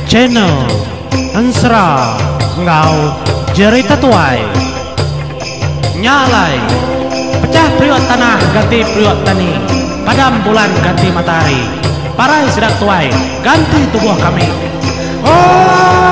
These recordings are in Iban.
Channel Ensera enggau Jerita Tuai. Nya alai, pechah periuk tanah ganti periuk tani, padam bulan ganti matahari, parai sida tuai ganti tubuh kami. Oohaa!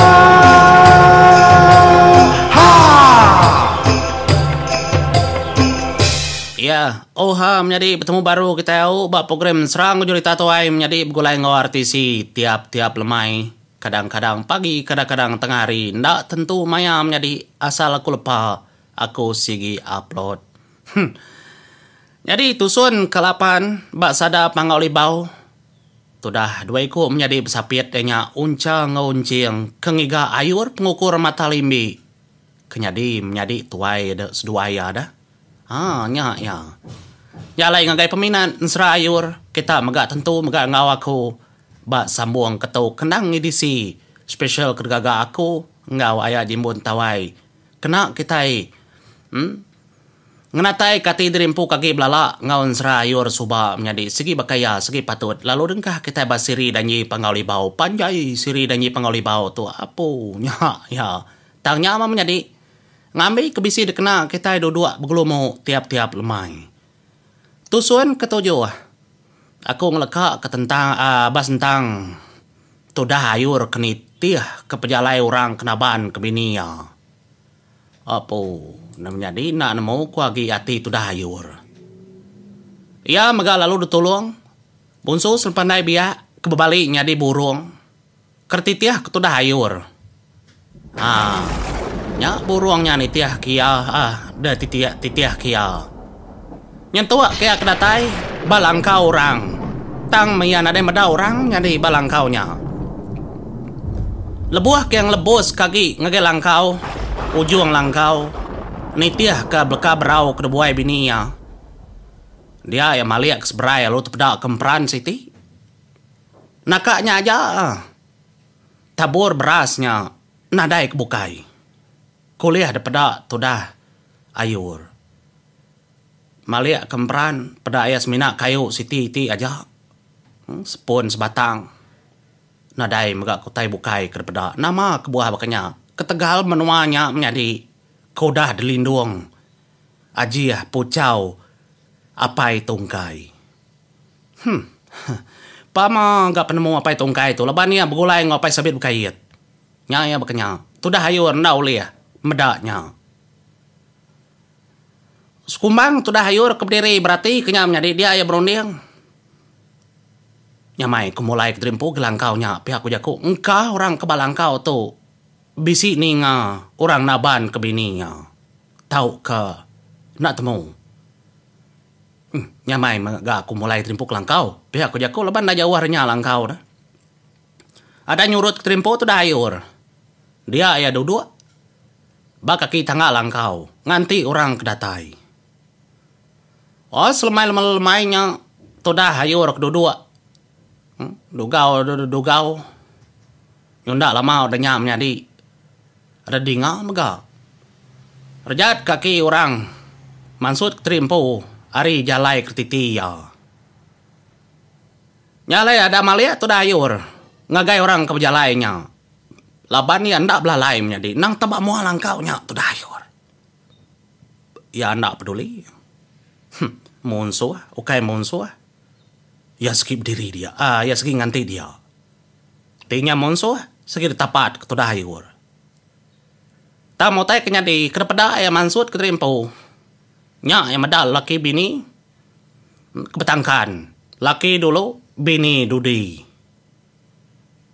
Iya, oha menyadi betemu baru kitai au ba program Serang Jerita Tuai menyadi begulai enggau RTC tiap-tiap lemai, kadang-kadang pagi kadang-kadang tengah hari enda tentu maya menyadi asal aku lepa aku sigi upload. Huh. Nyadi tusun ke lapan ba sada Panggau Libau tudah dua iku menyadi besapit iya nya Uncha enggau Unching ke ngiga ayur pengukur mata limbi ke nyadi menyadi tuai de seduai iya dah. Haa nya iya. Nya alai ngagai peminat ensera ayur kita mega tentu mega enggau aku ba sambung ke tu kendang edisi special ke digaga aku enggau aya Jimbun Tawai kena kitai em ngenatai ke ati diri empu ke agi belala enggau ensera ayur suba menyadi sigi baka iya sigi patut lalu dengkah kitai ba siri danji Panggau Libau panjai siri danji Panggau Libau tu apu nya iya tang nya mah menyadi. Ngambi ke bisi dikena kitai duduk begelumu tiap-tiap lemai. Tusun ketujuh, aku ngeleka ke tentang ba sentang tudah ayur ke nitih ke pejalai orang ke naban ke bini iya. Apu, ne menyadi enda nemu ku agi ati tudah ayur. Iya mega lalu ditulung Bunsu Sempandai Biak ke bebali nyadi burung. Kertitih ke tudah ayur. Haa. Nya burung nya nitih ke iya ah deh titih titih ke iya. Nyentuk ke iya ke datai ba langkau orang. Tang meh iya nadai meda orang nyadi ba langkau nya. Lebuh ke iya ngelebus ke agi ngagai langkau, ujung langkau, nitih ke beleka berau ke dibuai bini iya. Dia iya malik ke seberai lalu tepeda ke emperan siti. Naka nya aja tabur beras nya nadai ke bukai. Kulih dipeda tudah ayur. Malik ke emperan peda iya semina kayu siti iti aja. Sepun sebatang nadai mega ke utai bukai ke dipeda. Nama kebuah baka nya? Ketegal menua nya menyadi ke udah dilindung ajih puchau apai tungkai. Huh. Pama ga penemu apai tungkai tu laban iya begulai enggau apai sabit bekait. Nya iya baka nya. Tudah ayur enda ulih meda nya. Sekumbang tudah ayur ke bediri berati ke nya menyadi dia iya berunding. Nyamai ke mulai ke terimpu ke langkau nya pia ku jaku engka orang ke ba langkau tu bisi ninga orang naban ke bini iya tauka enda temu. Nyamai mega aku mulai terimpu ke langkau. Pia ku jaku laban enda jauh ari nya langkau ne. Ada nyurut ke terimpu tu dah ayur. Dia iya duduk ba kaki tangga langkau nganti orang ke datai. Oh selemai lemai nya tudah ayur ke duduk dugau dugau nyunda lama udah nya menyadi. Ada dinga mega. Rejat kaki orang mansut keteri empu ari jalai ketiti iya. Nya alai ada malik tudah ayur ngagai orang ke bejalai nya. Laban iya enda belalai menyadi endang teba mua langkau nya tudah ayur. Iya enda peduli. Huh munsuh ukai munsuh iya sigi bediri dia aaa iya sigi nganti dia. Ti nya munsuh sigi ditapat ke tudah ayur. Tang utai ke nyadi ke dipeda iya mansut ke diri empu. Nya iya meda laki bini ke betangkan. Laki dulu bini dudi.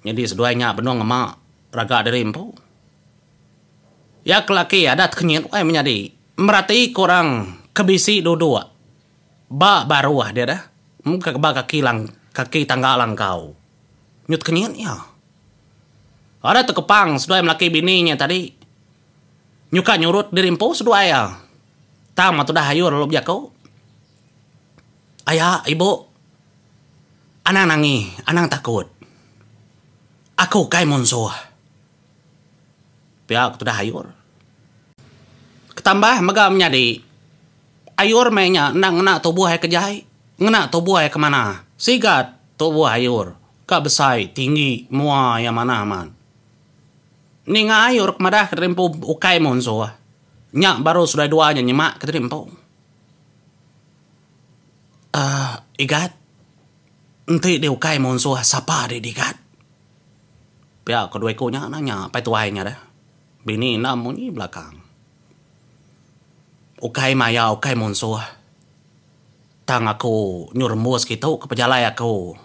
Nyadi seduai nya benung ngema raga diri empu. Iya ke laki adat kenyit wai menyadi merati ke orang ke bisi duduk ba baruh dia deh ba kaki lang kaki tangga langkau. Nyut kenyit iya. Ada tekepang seduai melaki bini nya tadi. Nyuka nyurut diri empu seduai iya. Tang meh tudah ayur lalu bejaku. Aya ibu. Anang nangi, anang takut. Aku ukai munsuh. Pia ku tudah ayur. Ketambah mega menyadi, ayur meh nya enda ngena tubuh iya ke jai, ngena tubuh iya ke manah. Sigat. Tubuh Ayur ka besai tinggi mua iya manah amat. Ninga Ayur ke madah ke diri empu ukai munsuh, nya baru seduai dua nya nyemak ke diri empu. Uhh Igat, enti di ukai munsuh sapa di Igat? Pia ko dua iku nya nanya apai tuai nya deh. Bini enda munyi belakang. Ukai maya ukai munsuh. Tang aku nyu rembus kitu ke pejalai aku.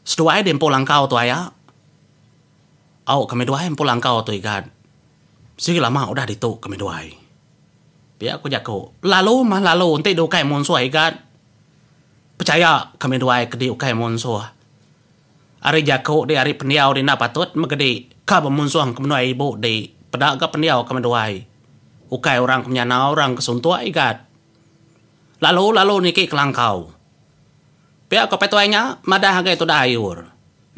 Seduai di empu langkau tu aya. Au kami duai empu langkau tu igat. Sigi lama udah ditu kami duai. Pia ku jaku. Lalu mah lalu enti di ukai munsuh igat. Pechaya kami duai ke di ukai munsuh. Ari jaku di ari pendiau di enda patut mega di ka bemunsuh ke menua ibu di peda ga pendiau kami duai. Ukai orang ke menyana orang ke suntuk igat. Lalu lalu niki kelangkau. Pia ko petuai nya madah agai tudah Ayur.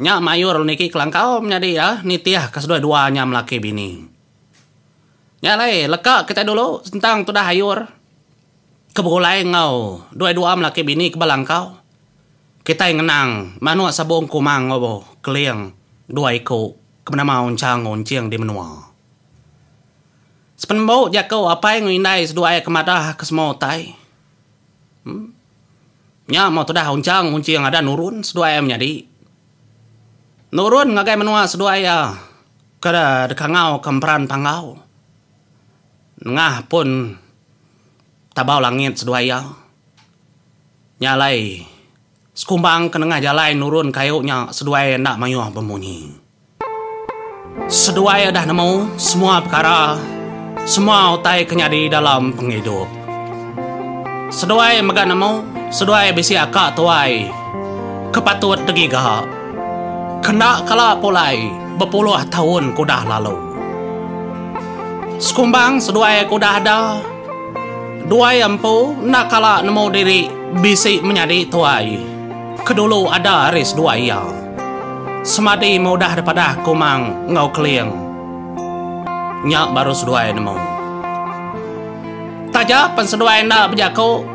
Nya mayur lalu niki kelangkau menyadi iya nitih ka seduai dua nya melaki bini. Nya alai leka kitai dulu sentang tudah Ayur ke begulai enggau duai dua melaki bini ke ba langkau. Kitai ngenang manuk sabung kumang enggau keling dua iku ke benama Unchang enggau Unching di menua. Sepenembu jaku apai enggau indai seduai ke madah ke semua utai. Em. Nya meh tudah Unchang Unching ada nurun seduai iya menyadi. Nurun ngagai menua seduai iya ke dikangau ke Emperan Panggau. Nengah pun tabau langit seduai iya. Nya alai sekumbang ke nengah jalai nurun kayu nya seduai iya enda mayuh bemunyi. Seduai udah nemu semua pekara, semua utai ke nyadi dalam pengidup. Seduai mega nemu seduai bisi aka tuai ke patut digiga ke enda kala pulai bepuluh taun ke udah lalu. Sekumbang seduai ke udah ada, duai empu enda kala nemu diri bisi menyadi tuai ke dulu ada ari seduai iya. Semadi meh udah dipadah Kumang enggau Keling. Nya baru seduai nemu. Taja pen seduai enda bejaku,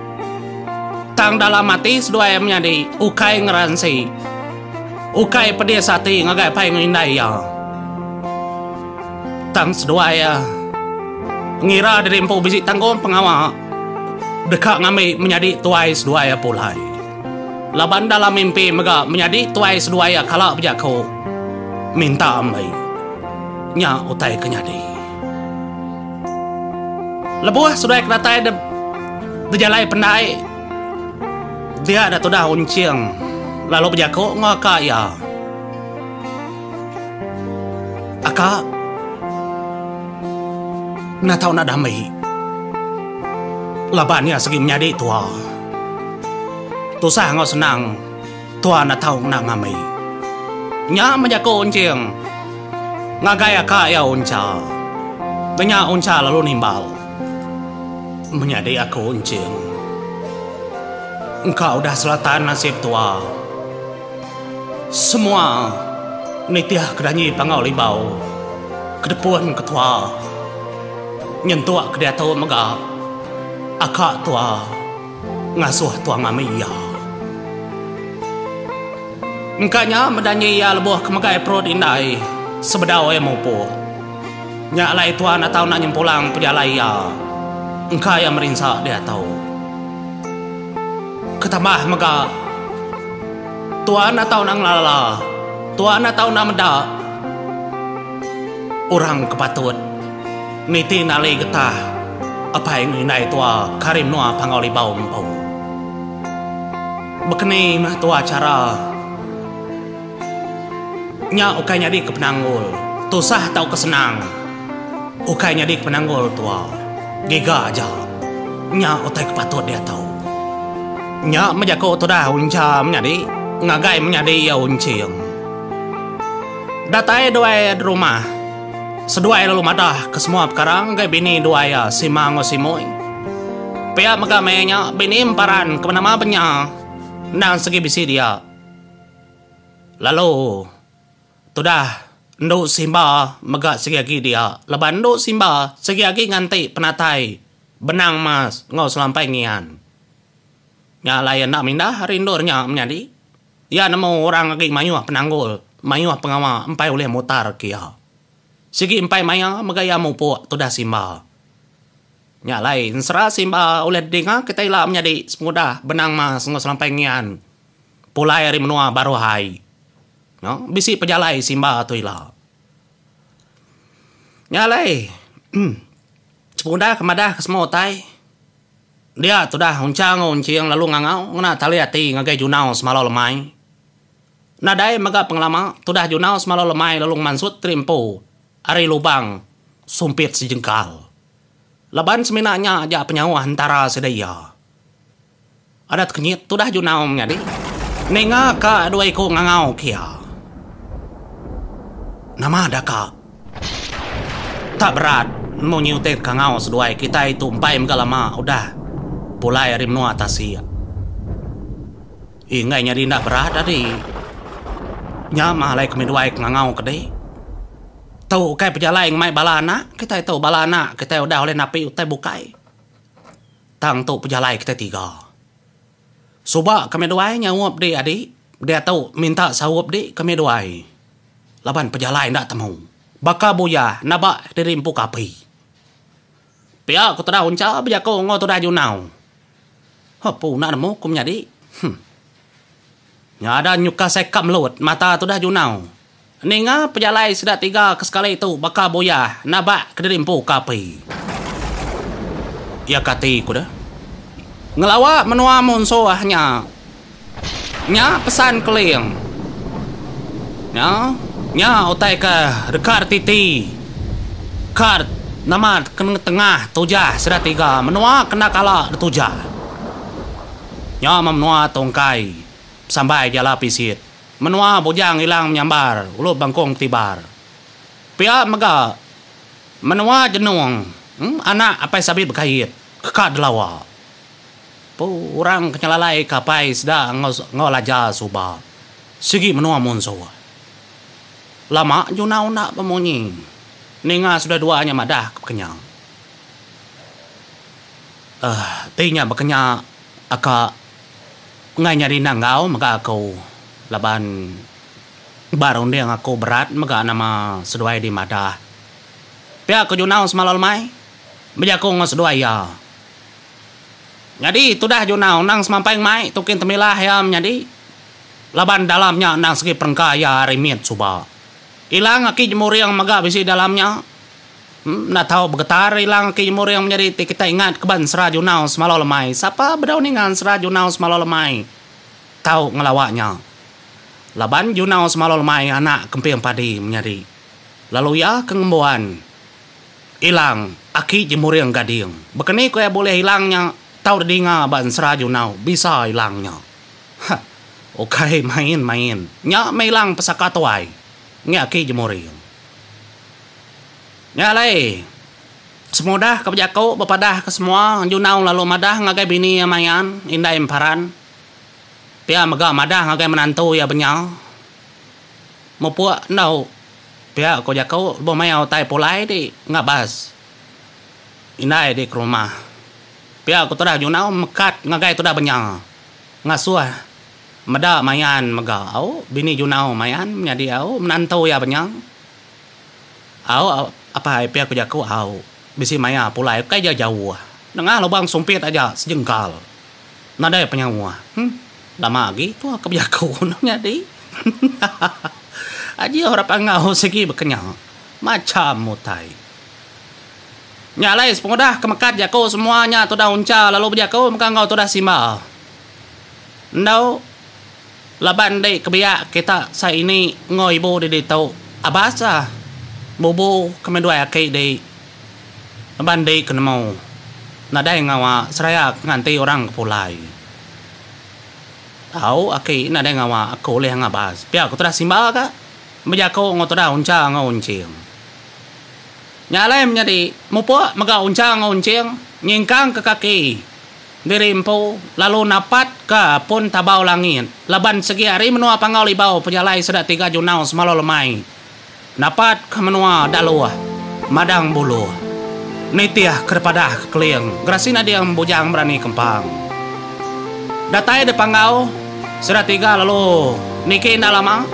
tang dalam ati seduai menyadi ukai ngeransi, ukai pedis ati ngagai apai enggau indai iya. Tang seduai iya ngira diri empu bisi tanggung pengawa deka ngambi menyadi tuai seduai iya pulai. Laban dalam mimpi mega menyadi tuai seduai iya kala bejaku minta ambi. Nya utai ke nyadi. Lebuh seduai ke datai de bejalai pendai dia da tudah Unching lalu bejaku enggau aka iya. Aka enda tau enda dambi laban iya segi menyadi tua. Tusah enggau senang tua enda tau ngena ngambi. Nya meh jaku Unching ngagai aka iya Uncha. Nya Uncha lalu nimbal. Menyadi aku Unching. Engka udah selatan nasib tua. Semua nitih ke danyi Panggau Libau ke depun ke tua. Nyentuk ke diatu mega aka tua. Ngasuh tua ngambi iya. Engka nya meda nyi iya lebuh ke megai perut indai sebedau iya mupuk. Nya alai tua enda tau enda nyempulang pejalai iya. Engka iya merinsa diatu. Ketambah mega tua enda tau enda ngelala, tua enda tau enda meda orang ke patut. Niti nali getah apai enggau indai tua ke ari menua Panggau Libau empu. Bekeni meh tua chara nya ukai nyadi ke penanggul, tusah tauka senang ukai nyadi ke penanggul tua. Giga aja nya utai ke patut diatu. Nya meh jaku tudah Uncha menyadi ngagai menyadi iya Unching. Datai duai rumah. Seduai lalu madah ke semua pekara ngagai bini duai iya Sima enggau Simoi. Pia mega maya nya bini Emparan ke benama Benya endang segi bisi dia. Lalu tudah endu Simba mega segi agi dia laban endu Simba segi agi nganti penatai Benang Mas enggau Selampai Ngian. Nya alai enda mindah ari endur nya menyadi. Iya nemu orang agi mayuh penanggul, mayuh pengawa empai ulih mutar ke iya. Sigi empai maya mega iya mupuk tudah Simba. Nya alai ensera Simba ulih didinga kitai ila menyadi sepengudah Benang Mas enggau Selampai Ngian pulai ari menua Baruh Ai. No, bisi pejalai Simba tu ila. Nya alai sepengudah ke madah ke semua utai dia tudah Uncha enggau Unching lalu ngangau ngena tali ati ngagai Junau semalau lemai. Nadai mega pengelama tudah Junau semalau lemai lalu ngemansut teri empu ari lubang sumpit sejengkal. Laban semina nya aja penyauh entara sida iya. Adat kenyit tudah Junau menyadi ninga ka dua iku ngangau ke iya. Nama da ka? Tak berat munyi utai ke kangau seduai kitai tu empai mega lama udah pulai ari menua tasik. Ih enggai nyadi enda berat adi. Nya mah alai kami duai ke ngangau ke dih. Tu ukai pejalai ngemai bala anak kitai tu bala anak kitai udah ulih napi utai bukai. Tang tu pejalai kitai tiga. Suba kami duai nyaup di adi, diatu minta saup di kami duai. Laban pejalai enda temu. Baka buyah nabak diri empu ke api. Pia ku tudah Uncha bejaku enggau tudah Junau. Apu enda nemu ku menyadi. Huh. Nya ada nyuka sekap melut mata tudah Junau. Ninga pejalai sida tiga ke sekali tu baka buyah nabak kediri empu ke api. Iya ke ati ku deh. Ngelawa menua munsuh nya. Nya pesan Keling. Nya, nya utai ke deka titi ka nama ke tengah tujah sida tiga menua ke enda kala ditujah. Nya meh menua Tungkai Sambai Jala Pisit. Menua Bujang Ilang Menyambar Ulu Bangkong Tibar. Pia mega menua Jenung anak Apai Sabit Bekait keka delawa. Pu orang ke nyelalai ke apai sida enggau enggau Laja suba sigi menua munsuh. Lama Junau enda bemunyi ninga sida dua nya madah ke bekenya. Uhh ti nya bekenya aka Enggai nyadi enda enggau mega aku laban ba runding aku berat mega nama seduai di madah. Pia ku Junau semalau lemai bejaku enggau seduai iya. Nyadi tudah Junau endang semampai ngemai tukin temilah iya menyadi laban dalam nya endang segi perengka iya ari mit suba. Ilang aki Jemuring mega bisi dalam nya. Enda tau begetar ilang aki Jemuring menyadi ti kitai ingat ke ba ensera Junau semalau lemai. Sapa bedau ninga ensera Junau semalau lemai tau ngelawa nya. Laban Junau semalau lemai anak Kemping Padi menyadi lalu iya ke ngembuan ilang aki Jemuring Gading. Bekeni ku iya bulih ilang nya tau didinga ba ensera Junau bisa ilang nya. Hah ukai main-main nya meh ilang pesaka tuai ngi aki Jemuring. Nya alai, semudah ke bejaku bepadah ke semua, Junau lalu madah ngagai bini iya Mayan, indai Emparan. Pia mega madah ngagai menantu iya Benya. Mupuk enggau pia ku jaku lebuh maya utai pulai ti ngabas indai di ke rumah. Pia ku tudah Junau mekat ngagai tudah Benya ngasuh meda Mayan mega au bini Junau Mayan menyadi au menantu iya Benya. Au apai pia ku jaku au bisi maya pulai ukai ja jauh nengah lubang sumpit aja sejengkal nadai penyauh huh lama agi tua ke bejaku anu nyadi hahaha aji orang panggau sigi bekenya macham utai. Nya alai sepengudah ke mekat jaku semua nya tudah uncha lalu bejaku mega enggau tudah simba endu. Laban enti ke biak kita sai ini enggau ibu di ditu abas ah bubu kami duai aki di laban di ke nemu nadai ngawa seraya ke nganti orang ke pulai. Tau aki nadai ngawa aku ulih ngabas pia ku tudah simba ka bejaku enggau tudah uncha enggau unching. Nya alai menyadi mupuk mega uncha enggau unching nyingkang ke kaki. Diri empu lalu napatka pun tabau langit laban segi ari menua Panggau Libau pejalai sida tiga Junau semalau lemai napatka menua Daluh Madang Buluh nitih ke dipadah ke Keling Gerasi Nading Bujang Berani Kempang. Datai di Panggau. Sida tiga lalu niki enda lama.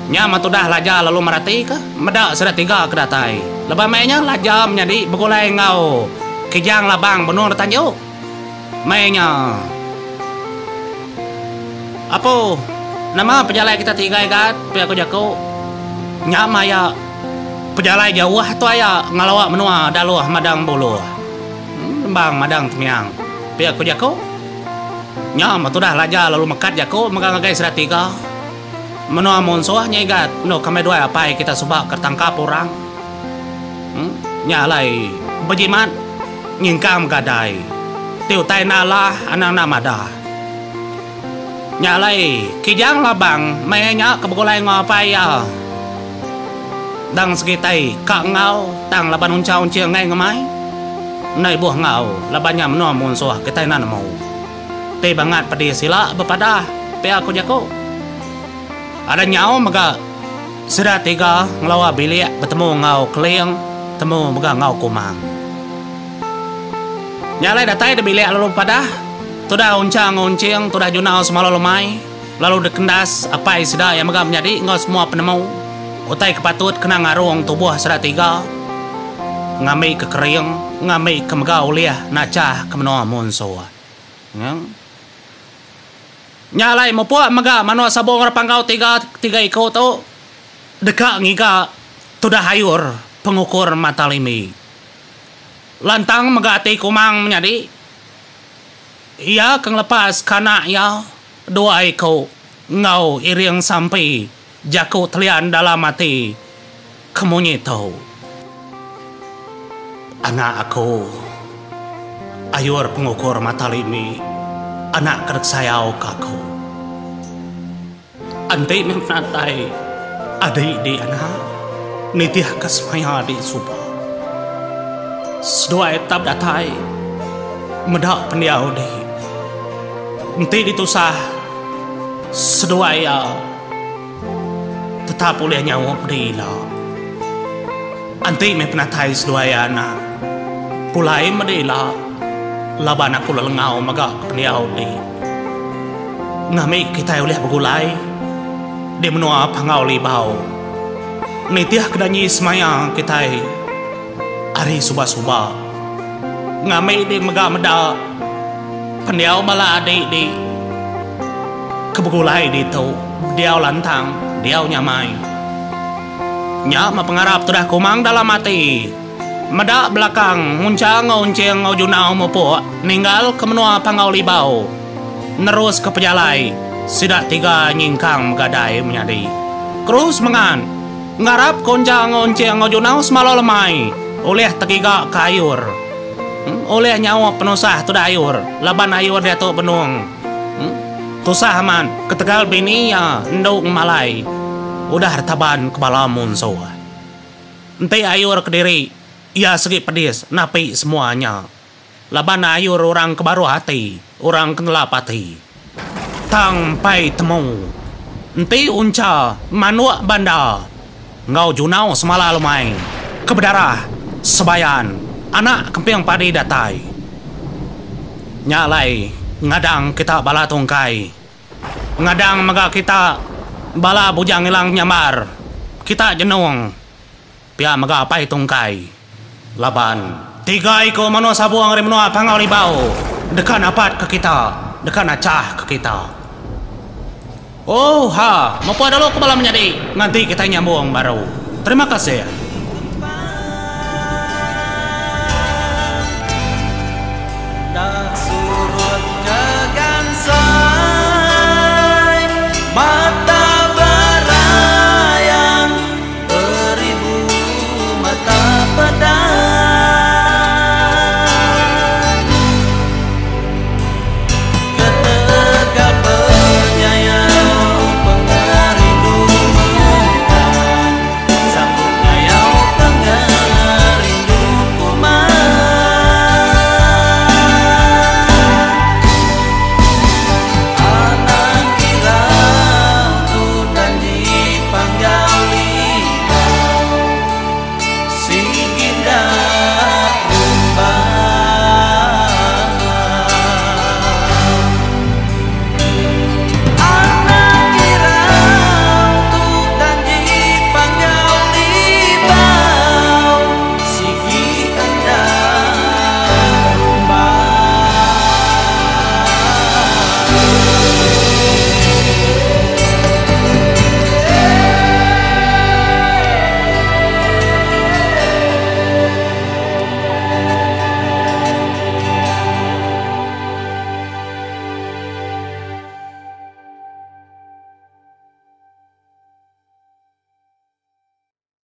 Nya meh tudah Laja lalu meratika meda sida tiga ke datai. Lebuh meh nya Laja menyadi begulai enggau Kijang Labang benung ditanju. Meh nya. Apu, nama pejalai kita tiga igat pia ku jaku. Nya meh aya pejalai jauh tu aya ngelawa menua Daloh Madang Buluh. Lembang Madang Temiang pia ku jaku. Nya meh tudah Laja lalu mekat jaku mega ngagai sida tiga. Menua munsuh nya igat endu kami duai apai kita suba ke tangkap orang. Nya alai bejimat nyingkang begadai ti utai enda alah anang enda madah. Nya alai Kijang Labang maya nya ke begulai enggau apai iya. Dang segi tai ka enggau tang laban uncha unching enggai ngemai. Enda ibuh enggau laban nya menua munsuh kitai enda nemu. Ti bangat pedis ila bepadah pia ku jaku. Ada nyau mega sida tiga ngelawa bilik betemu enggau Keling temu mega enggau Kumang. Nya alai datai da bilik lalu bepadah tudah Uncha enggau Unching tudah Junau semalu lemai lalu dikendas apai sida iya mega menyadi enggau semua penemu utai ke patut kena ngarung tubuh sida tiga ngambi ke kering ngambi ke mega ulih nachah ke menua munsuh. Nya alai mupuk mega manuk sabung orang Panggau tiga tiga iku tu deka ngiga tudah ayur pengukur mata limi. Lantang mega ati Kumang menyadi iya ke ngelepas ke anak iya dua iku enggau iring sampi jaku telian dalam ati ke munyi tu. Anak aku, ayur pengukur mata limi, anak ke dikesayau ke aku. Enti meh penatai adi di anak nitihka semaya di suba. Seduai tetap datai meda pendiau di. Enti ditusah seduai iya. Tetap ulih nyaup di ila. Enti meh penatai seduai anak pulai meh di ila laban aku lelengau mega ke pendiau ti. Ngambi kitai ulih begulai di menua Panggau Libau nitih ke danji semaya kitai ari suba-suba. Ngambi di mega meda pendiau bala adi di ke begulai ditu diau lantang diau nyamai. Nya meh pengarap tudah Kumang dalam ati meda belakang Muncha enggau Enching enggau Junau mupuk ninggal ke menua Panggau Libau nerus ke pejalai sida tiga nyingkang begadai menyadi Terus mengan ngarap ke Uncha enggau Enching enggau Junau semalau lemai ulih tegiga ke ayur ulih nyaup penusah tudah ayur laban ayur diatu benung Tusah amat ketegal bini iya endu ngemalai udah ditaban ke bala munsuh. Enti ayur kediri iya segi pedis napi semua nya laban ayur orang ke baruh ati, orang ke nelap ati. Tang empai temu enti uncha manuk banda enggau junau semala lumai ke bedarah sebayan anak kemping padi datai. Nya alai ngadang kita bala tungkai. Ngadang mega kita bala bujang ilang nyambar. Kita jenung. Pia mega apai tungkai. Laban tiga iku manuk sabung ari menua Panggau Libau deka napatka kita, deka nachahka kita. Ooha, mupuk dulu ku bala menyadi nganti kitai nyambung baru. Terima kasih.